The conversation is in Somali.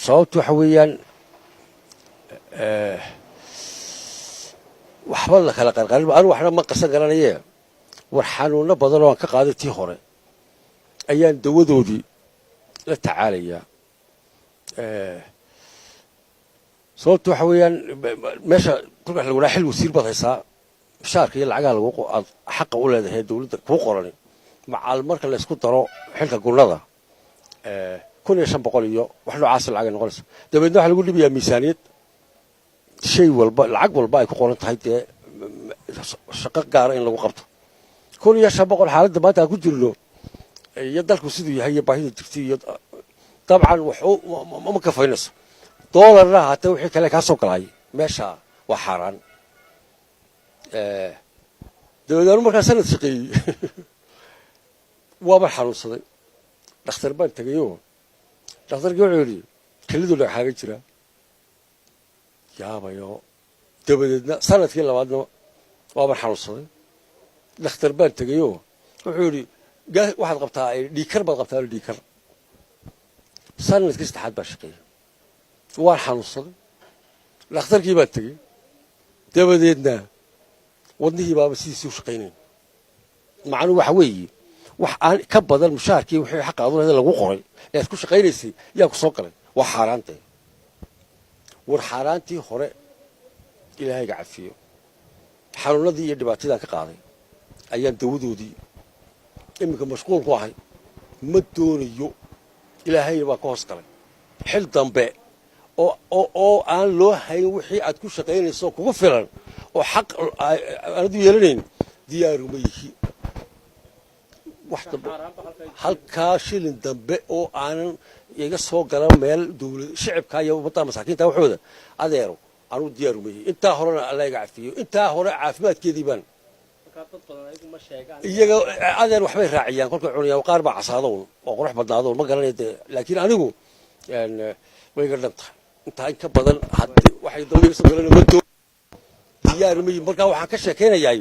Sababtu waxa weeyaan, waxba la kala qarqarin, anu waxna ma qarsan garanaye. War xanuuno badan oo aan ka qaaday tii hore ayaan dawadoodii la tacaalayaa. Sababtu waxa weeyaan, meesha kolka wax lagu dhaha xil wasiir baad haysaa, mushaarka iyo lacagaha lagu aad xaqa u leedahay dawladda kuu qorani, macal marka laysku daro xilka gunnada, 1500 iyo wax noocaasa lacag ay noqonaysa. Dabeedna waxaa lagu dhibayaa miisaaniyad, shay walba, lacag walba ay ku qoran tahay dee shaqo gaara in lagu qabto. 1500, xaaladda maanta aan ku jirno iyo dalku siduu yahay iyo baahida jirta iyo dabcan waxu ma kafaynayso. Doolarna haatee wixii kale kaa soo galaay meesha waa xaaraan. Dabeed anu markaa sanad shaqeeyey waaban xanuunsaday. Dhakhtar baan tegayoo dhakhtarkii wuxuu yidhi, "Kelidu dhagxaaga jira." Yaabayo. Dabadeedna sanadkii labaadna waaban xanuunsaday. Dhakhtar baan tegayoo wuxuu yidhi, "Waxaad qabtaa dhiikar baad qabtaa, dhiikar." Sanadkii saddexaad baan shaqeeyey, waan xanuunsaday. Dhakhtarkii baan tegey. Dabadeedna wadnihii baaba sidiisii u shaqaynayn. Macnuhu waxa weeye, wax aan ka badan mushaharkii wixii xaqa aad u leedahay lagu qoray ee aad ku shaqaynaysay yaa ku soo galay, waa xaaraantee. War xaaraantii hore ilaahayga cafiyo, xanuunadii iyo dhibaatadaan ka qaaday ayaan dawadoodii iminka mashquul ku ahay. Ma doonayo, ilaahayna baan ka hoos galay xil dambe oo aan loo hayn wixii aad ku shaqaynayso kugu filan oo xaq aanad u yeelanayn. Diyaaruma yihi wax dambe, halkaa shilin dambe oo aanan iga soo galan meel dawlad, shicibka iyo ummadda masaakiinta waxooda. Adeero, anugu diyaaruma yihi. Intaa horena Alla iga cafiyo, intaa hore caafimaadkeedii baan iyaga. Adeer, waxbay raaciyaan kolkay cunayaan. Qaar baa casaadown oo qurux badnaadown, ma garanaya dee, laakiin anigu way iga dhan tahay. Intaa in ka badan haddii waxay dambe iga soo galan ma doo, diyaar ma yihi. Markaa waxaan ka sheekaynayaa